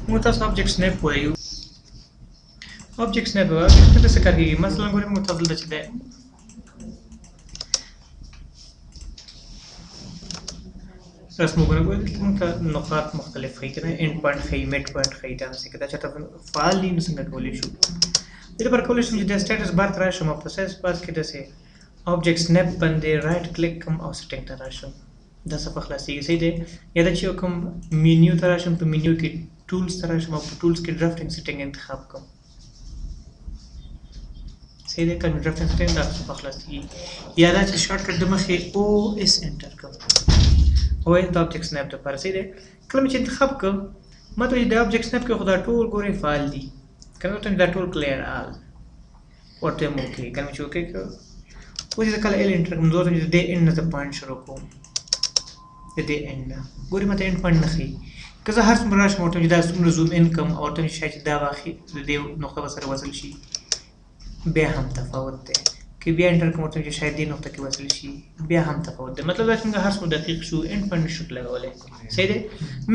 موږ تاسو object snap وایو. object snap وایو، object snap څه کار کېږي؟ مثلا ګورئ موږ تاسو دلته چې دی رسمو ګورئ، ګورئ دلته موږ ته نقاط مختلف ښیي که نه، end point ښیي، mid point ښیي، داسې که دا چېرته فعال دي نو څنګه کولی شو؟ دې لپاره کولی شم چې د status bar ته راشم او په status bar کې داسې object snap باندې right click کوم او setting ته راشم، دا صفحه خلاصېږي. صحیح دی؟ یا دا چې کوم مینیو ته راشم، په مینیو کې tools ته راشم او په tools کې drafting setting انتخاب کوم. صحیح دی؟ کله مې drafting setting دا صفحه خلاصېږي. یا دا چې shortcut د مخې O S enter کوم، O S د object snap دپاره. صحیح دی؟ کله مې چې انتخاب کړم، ما ته وایي د object snap کې خو دا ټول ګورئ فعال دي، که نه ورته دا ټول clear all ورته یم okay. کله مې چې okay کړ، اوس زه کله L enter کوم، زه ورته د دې end نه زه point شروع کوم، د دې end نه ګوري ما ته end point نه ښیي. که زه هر څومره راشم ورته چې دا څومره zoom in کوم او ورته چې شاید چې دا واخلي د دې نقطه به سره وصل شي، بیا هم تفاوت دی. که بیا enter کوم ورته چې شاید دې نقطه کې وصل شي، بیا هم تفاوت دی. مطلب دا چې موږ هر څومره دقیق شو end point نشو لګولی. صحیح دی؟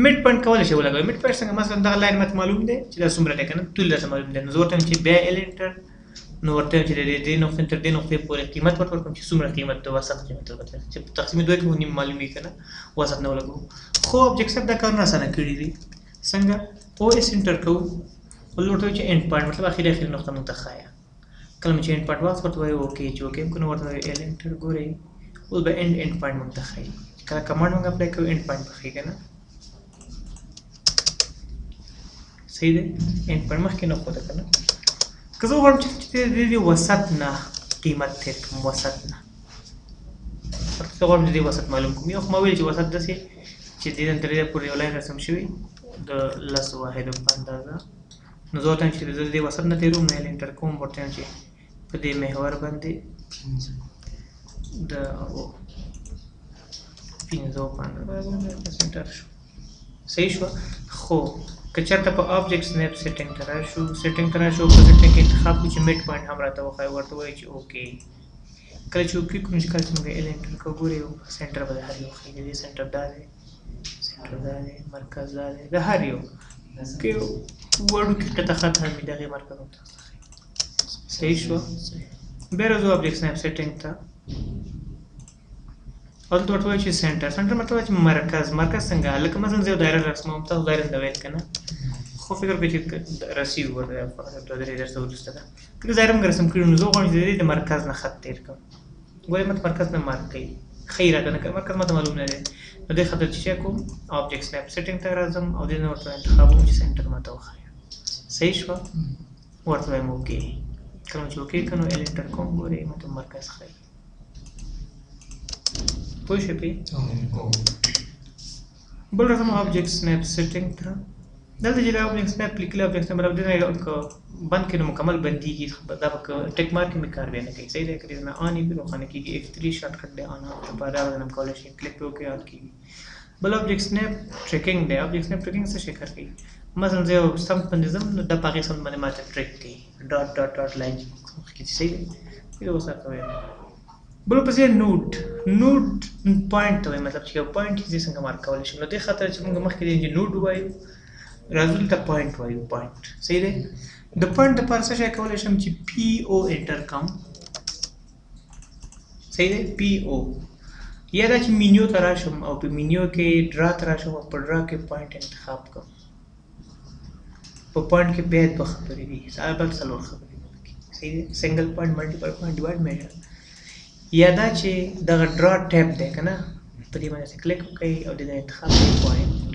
mid point کولی شي ولګوي. mid point څنګه؟ مثلا دغه line ماته معلوم دی چې دا څومره دی که نه، طول درته معلوم دی، نو زه ورته وایم چې بیا L enter، نو ورته وایم چې د دې نقطې تر دې نقطې پورې قیمت ورته ورکړم چې څومره قیمت دی، وسط قیمت ورته چې په تقسیم دوه کې نیم معلومېږي که نه، وسط نه ولګوو. خو object snap دا کارونه اسانه کړي دي. څنګه؟ O S enter کوو، ولې ورته وایو چې end point، مطلب اخري اخري نقطه موږ ته ښایه. کله مې چې end point واخیست ورته وایو okay، چې okay کړو نو ورته وایو L enter، ګورئ اوس به end point موږ ته ښایي. کله command موږ apply کوو end point به ښایي که نه. صحیح دی؟ end point مخکې نه ښوده که نه. که زه وغواړم چې د دې وسط نه قیمت تېر کړم، وسط نه ورته زه غواړم چې د دې وسط معلوم کړم، یو خو ما ویل چې وسط داسې چې دې نه تر دې پورې یو line رسم شوی د لسو واحدو په اندازه، نو زه ورته وایم چې زه د دې وسط نه تېروم، نو L enter کوم، ورته وایم چې په دې محور باندې د پنځو په اندازه enter شو. صحیح شوه؟ خو که چېرته په object snap setting ته راشو، setting ته راشو، په setting کې انتخاب کړو چې mid point هم راته وښایي، ورته وایي چې okay. کله چې okay کړو، چې کله چې موږ L enter کوو، ګورئ center به د هر یو ښیي. د دې center دا دی، center دا دی، مرکز دا دی، د هر یو که وړوکې قطعه خط هم وي دغې مرکز هم تاسو ته ښیي. صحیح شوه؟ بیا راځو object snap setting ته، او دلته ورته وایي چې center. center مطلب چې مرکز. مرکز څنګه؟ لکه مثلا زه یو دایره رسموم، تاسو دایره نه ویل که نه، خو فکر کوئ چې رسیږو ورته، دوه درې درسه وروسته ده. کله دایره موږ رسم کړو، نو زه غواړم چې د دې د مرکز نه خط تېر کړم. ګورئ ماته مرکز نه مارک کوي، ښیي راته نه کوي، مرکز ماته معلوم نه دی. نو دې خاطر چې څه کوم، object snap setting ته راځم او دې نه ورته انتخابوم چې center ماته وښایه. صحیح شوه؟ ورته وایم okay. کله چې okay کړو نو L enter کوم، ګورئ ماته مرکز ښیي. پوه شوې پې؟ بل راځم object snap setting ته. دلته چې دا object snap لیکلی، object snap مطلب دې نه که بند کړي نو مکمل بندېږي، دا به که tick mark مې کار بیا نه کوي. صحیح دی؟ که دې نه on یې کړي روښانه کېږي. F3 shortcut دی on off دپاره، دا به هم کولی شئ کلیک پرې وکړئ on کېږي. بل object snap tracking دی. object snap tracking څه شی کار کوي؟ مثلا زه یو سمت باندې ځم، نو دا په هغې سمت باندې ما ته track کوي، dot dot dot line چې مخکې ځي. صحیح دی؟ زه اوس راته وایم. بل پسې node، node point ته وایي، مطلب چې یو point یې څنګه مارک کولی شم. نو دې خاطر چې موږ مخکې دې node ووایو، راځو دلته point وایو، point. صحیح دی؟ د point دپاره څه شی کولی شم چې P O enter کړم. صحیح دی؟ P O. یا دا چې مینیو ته راشم او په مینیو کې draw ته راشم او په draw کې point انتخاب کړم. په point کې بیا دوه خبرې دي، بل څلور خبرې دي پکې. صحیح دی؟ single point، multiple point، divide، measure. یا دا چې دغه draw tab دی که نه، په دې باندې کلیک وکړئ او دې نه انتخاب کړئ point.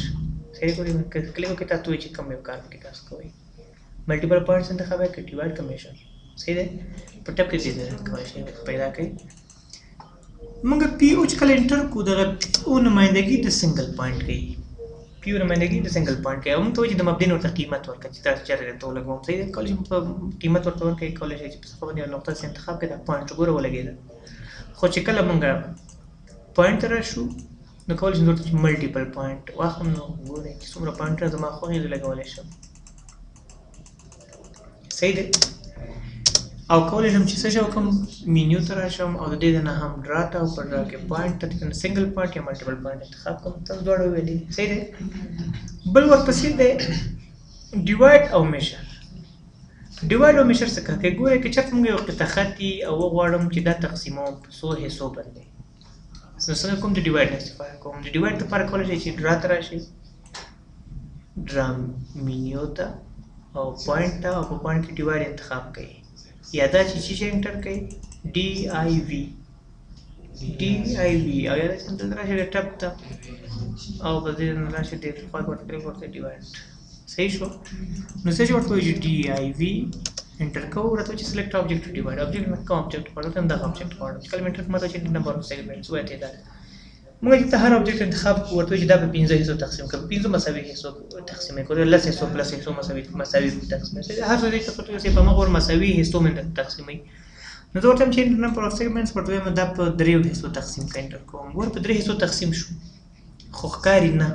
صحیح دی؟ که کلیک وکړئ تاسو وایي چې کوم یو کار پکې تاسو کوئ، multiple points انتخابوئ که divide که measure. صحیح دی؟ په tab کې دې کولی شئ پیدا کړئ. موږ P O چې کله enter کړو، دغه P O نمایندګي د single point کوي. P O نمایندګي د single point کوي. او موږ ته وایي چې د مبدین ورته قیمت ورکړه چې تاسو چېرته درته ولګوم. صحیح دی؟ کولی شئ قیمت ورته ورکړئ، کولی شئ چې په صفحه باندې یوه نقطه داسې انتخاب کړئ، دا point ګوره ولګېده. خو چې کله موږ point ته راشو، نو کولی شم ورته چې multiple point واخلم، نو ګورئ چې څومره point را زما خوښ یې لګولی شم. صحیح دی؟ او کولی شم چې څه شی وکړم، مینیو ته راشم او د دې نه هم draw ته او په draw کې point ته دې نه single point یا multiple point انتخاب کړم. تاسو دواړه وویلې. صحیح دی؟ بل ورپسې دی Divide او measure. Divide او measure څه کار کوي؟ ګورئ که چېرته موږ یو قطعه خط او وغواړم چې دا تقسیموم په څو حصو باندې، نو څنګه کوم؟ د divide نه استفاده کوم. د divide لپاره کولی شئ چې draw ته راشئ، draw menu ته او point ته، او په point کې divide انتخاب کړئ، یا دا چې څه شی enter کړئ، D I V، D I V، او یا دا چې دلته راشئ د tab ته او په دې نه راشئ دې خوا کې ورته کلیک ورته divide. صحیح شو؟ نو څه چې ورته وایو چې D I V enter کوو، راته چې select object to divide. Object مې کوم object غواړم؟ ته دغه object غواړم. چې کله مې enter کوم، ماته چې number of segments وایي تعداد. موږ چې ته هر object انتخاب کوو، ورته چې دا په 5 حصو تقسیم کړو، 5 مساوي حصو تقسیم کړو، 10 حصو په 10 حصو مساوي مساوي تقسیم کړو، هر څه دې ته په مغور مساوي حصو مې تقسیموي. نو زه ورته وایم چې number of segments ورته وایم دا په 3 حصو تقسیم کړه، enter کوم، ګوره په 3 حصو تقسیم شو، خو ښکاري نه.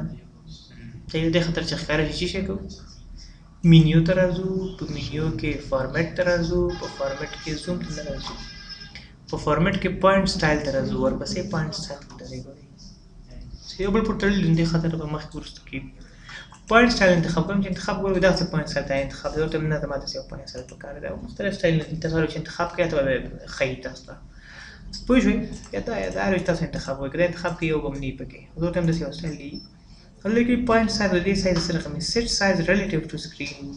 ته دې خاطر چې ښکاره شي څه شی کوو؟ مینیو ته راځو، په مینیو کې فارمټ ته راځو، په فارمټ کې zoom ته نه راځو، په فارمټ کې point style ته راځو، ورپسې point style ته راځو. ګورئ چې یو بل پورې تړلي دي، دې خاطر به مخکې وروسته کېږي. point style انتخاب کوم، چې انتخاب ګورو دغسې point style ته انتخاب دی، ورته نه زما داسې یو point style پکار دی. مختلف سټایلونه دي، تاسو چې انتخاب کړئ ته به ښیي تاسو ته، پوه شوئ؟ یا دا یا دا چې تاسو انتخاب وکړئ، دا انتخاب کړئ یو به هم نه وي پکې. زه ورته وایم داسې یو سټایل دی. لیکن point size د دې سایز سره رقم set size relative to screen،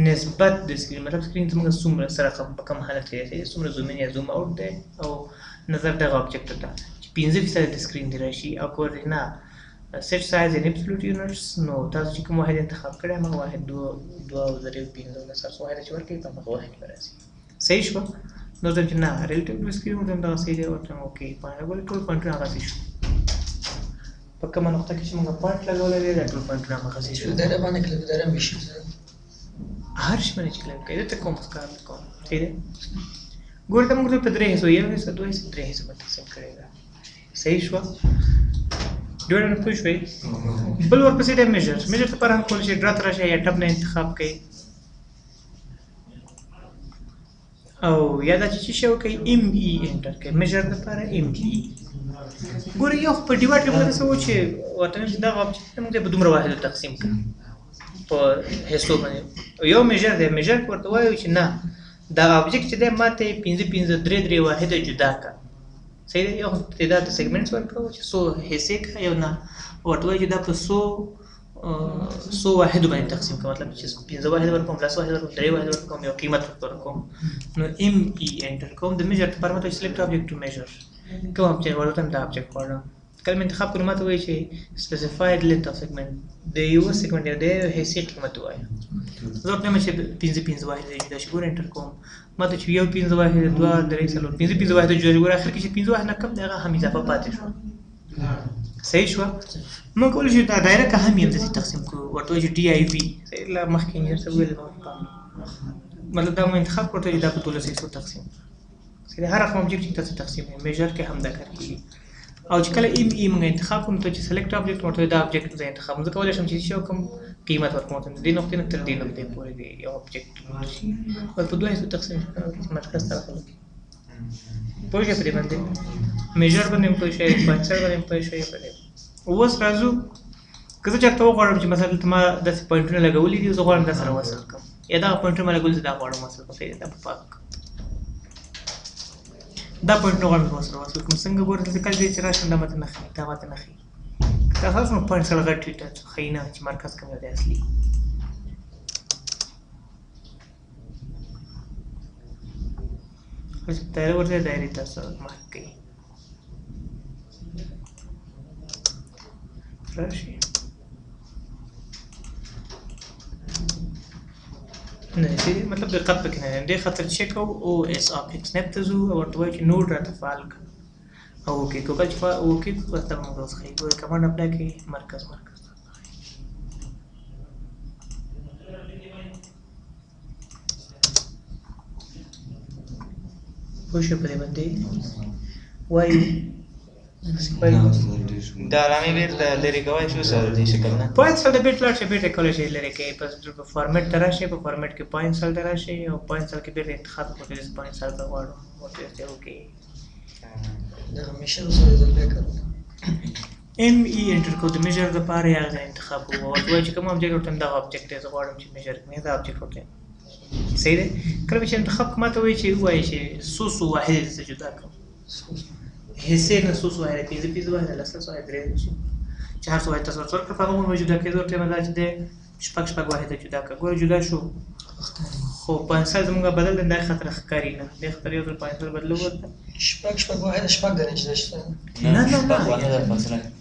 نسبت د screen، مطلب screen زموږ څومره سره رقم په کوم حالت کې دی، څومره zoom in یا zoom out دی، او نظر دغه object ته چې 5% د screen دی راشي. او که ورته نه set size in absolute units، نو تاسو چې کوم واحد انتخاب کړی هغه واحد 2 2 او 3 5 لس هر څو واحد چې ورکړي په هغه واحد به راځي. صحیح شوه؟ نو ورته چې نه relative to screen ورته دغه صحیح دی، ورته okay point ګورئ ټول پوینټونه هغسې شو. په کومه نقطه کې چې موږ point لګولی دی دا ټول پوینټونه هماغسې شو. دایره باندې کلیک دایره مې شي، هر شي باندې چې کلیک کوي دلته کوم کار نه کوم. صحیح دی؟ ګوره دا موږ په 3 حصو، 1 حصه، 2 حصه، 3 حصه باندې تقسیم کړې ده. صحیح شوه؟ ډېر نه پوه شوئ؟ بل ورپسې دی measure. Measure لپاره هم کولی شئ draw ته راشئ یا tab نه انتخاب کړئ، او یا دا چې څه شی وکړئ M E enter کړئ، measure لپاره M E. ګورئ یو خو په divide کې موږ داسې وو چې ورته وایم چې دغه object موږ په دومره واحدو تقسیم کړو په حصو باندې. یو measure دی، measure کې ورته وایو چې نه دا object چې دی ما ته یې 5 5 3 3 واحده جدا کړه. صحیح دی؟ یو خو تعداد د segments ورکړو چې څو حصې کړه، یو نه ورته وایو چې دا په څو واحدو باندې تقسیم کړه، مطلب چې 5 واحد ورکوم، 10 واحد ورکوم، 3 واحد ورکوم، یو قیمت ورته ورکوم. نو M E enter کوم. د measure لپاره ماته select object to measure، کوم object غواړم؟ ورته دا object غواړم. کله مې انتخاب کړو ماته وایي چې specified length of segment، د یو segment یا د یو حصې قیمت ووایه. زه ورته وایم چې 5 5 واحد جدا شي. ګوره enter کوم، ماته چې یو 5 واحد، 2 3 4 5 5 واحد جدا شي. ګوره اخر کې چې 5 واحد نه کم دی هغه هم اضافه پاتې شو. صحیح شوه؟ موږ کولی شو دا دایره که هم یې همداسې تقسیم کړو، ورته وایو چې D I V. صحیح، لا مخکې انجنیر صاحب وویل مطلب دا مو انتخاب کړو چې دا په 12 حصو تقسیم کړو. صحیح، هر رقم object چې تاسو تقسیم کړئ measure کې هم دا کار کېږي. او چې کله M E موږ انتخاب کړو، ته چې select object ورته دا object زه انتخاب کوم، زه کولی شم چې څه وکړم، قیمت ورکړم ورته د دې نقطې نه تر دې نقطې پورې دی یو object شي، او په 2 حصو تقسیم شي، مرکز ته راغلو. پوه شئ په دې باندې؟ Measure باندې هم پوه شئ، point style باندې هم پوه شئ په دې. اوس راځو که زه چېرته وغواړم چې مثلا دلته ما داسې پوینټونه لګولي دي، زه غواړم دا سره وصل کړم، یا دغه پوینټونه ما لګولي زه دا غواړم وصل کړم. صحیح دی، دا په پاک کړم، دا پوینټونه غواړم زه سره وصل کړم. څنګه؟ ګوره دلته کله چې راشم دا ماته نه ښیي، دا ماته نه ښیي. که تاسو راشم نو point سره غټ وي، تاسو ښیي نه چې مرکز کوم یو دی اصلي. اوس دایره ورته دایرې تاسو مارک کوي راشي. نه دی، مطلب دقت پکې نه دی. دې خاطر چې کوو O S object snap ته ځو او ورته وایو چې node راته فعال کړه او okay کوو. کله چې okay کوو بس دا به موږ اوس ښیي. ګورئ command apply کوي، مرکز مرکز ته ښیي. پوه شوې په دې باندې؟ وایو دا علامې بیرته لرې کوی شو سر دې شکل نه؟ Point style ته بیرته لاړ شئ، بیرته کولی شئ لرې کړئ. پس په فارمټ ته راشئ، په فارمټ کې point style ته راشئ او point style کې بیرته انتخاب وکړئ چې point style ته غواړم، ورته اوکې. دغه measure سره ځل بیا کار وکړو. M E enter کو د measure دپاره یې هغه انتخاب کوو، ورته وایي چې کوم object ورته دغه object دی، زه غواړم چې measure کړم دا object ورته. صحیح دی. کله چې انتخاب کوم ته وایي چې وایي چې څو څو واحد څه جدا کوم، حصې نه څو څو واحد، پنځه پنځه واحد، لس لس واحد، درې څو چې هر څو واحد تاسو ورکړه په هغه باندې جدا کړئ. ورته دا چې دی شپږ شپږ واحد جدا کړه، ګوره جدا شو. خو پنسل زموږ بدل دی، دا خاطر ښکاري نه، دې خاطر یو ځل پنسل بدلو ورته. شپږ شپږ واحد شپږ درې جدا شته. نه نه نه،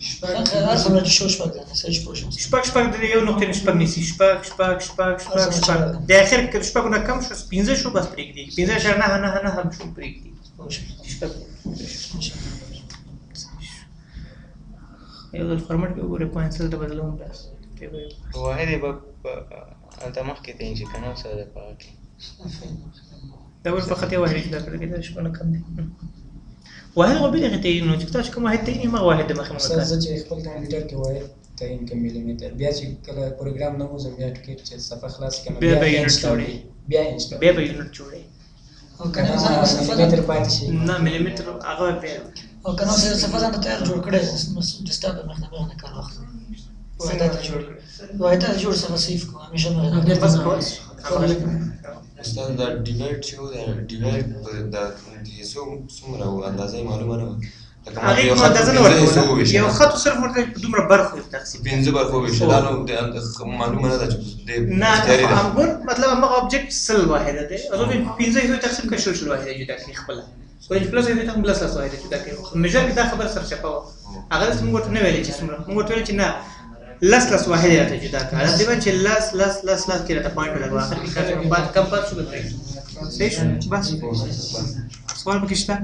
شپږ هر څومره چې شو شپږ درې صحیح شپږ شو. شپږ شپږ درې یو نقطې نه شپږ نیسي، شپږ شپږ شپږ شپږ شپږ د اخر کې شپږ نه کم شو پنځه شو بس پرېږدي، پنځه شر نه نه نه هم شو پرېږدي شپږ. یو ځل فارمټ کې وګورئ، پنسل ته بدلوم بس. واحد به هلته مخکې تعین شي که نه ساده په هغه کې. دا ور فقط یو واحد جدا کړی، دا شپږ نه کم دی. واحد خو بې دغې تعین نو چې تاسو کوم واحد تعین یې واحد د مخې مونږ زه چې خپل کمپیوټر کې واحد تعین کوم میلیمتر، بیا چې کله پروګرام نه وځم بیا ټکټ چې صفحه خلاص کړم بیا به unit جوړې، بیا انچ بیا به unit جوړې. او که نه میلیمتر پاتې شي نه، میلیمتر هغه بیا او که نه صفحه ځان ته تیار جوړ کړی، ډیسکټاپ مخ نه مخ نه کار واخلي. واحدات جوړ، واحدات جوړ صفحه save کوم همیشه مخ بس کولی شو. استاد دا divide چې و، دا divide د حصو څومره و، اندازه یې معلومه نه وه. هغې کومه اندازه نه ورکوله، یو خط صرف ورته په دومره برخو یې تقسیم پنځه برخو وویشل، دا نو معلومه نه ده چې نه ګور مطلب هماغه object 100 واحده دی، زه پنځه حصو تقسیم کړه 20 20 واحده جدا کړي خپله، ولې چې پلس حصو تقسیم لس لس واحده جدا کړي. measure کې دا خبره سرچپه وه، هغه داسې موږ ورته نه ویلې چې څومره، موږ ورته ویل چې نه لس لس واحد راته جدا کړه، دا دی چې لس لس لس لس کې راته point ولګوه، اخر کې کار بعد کم پات شو. صحیح شو بس. سوال پکې شته؟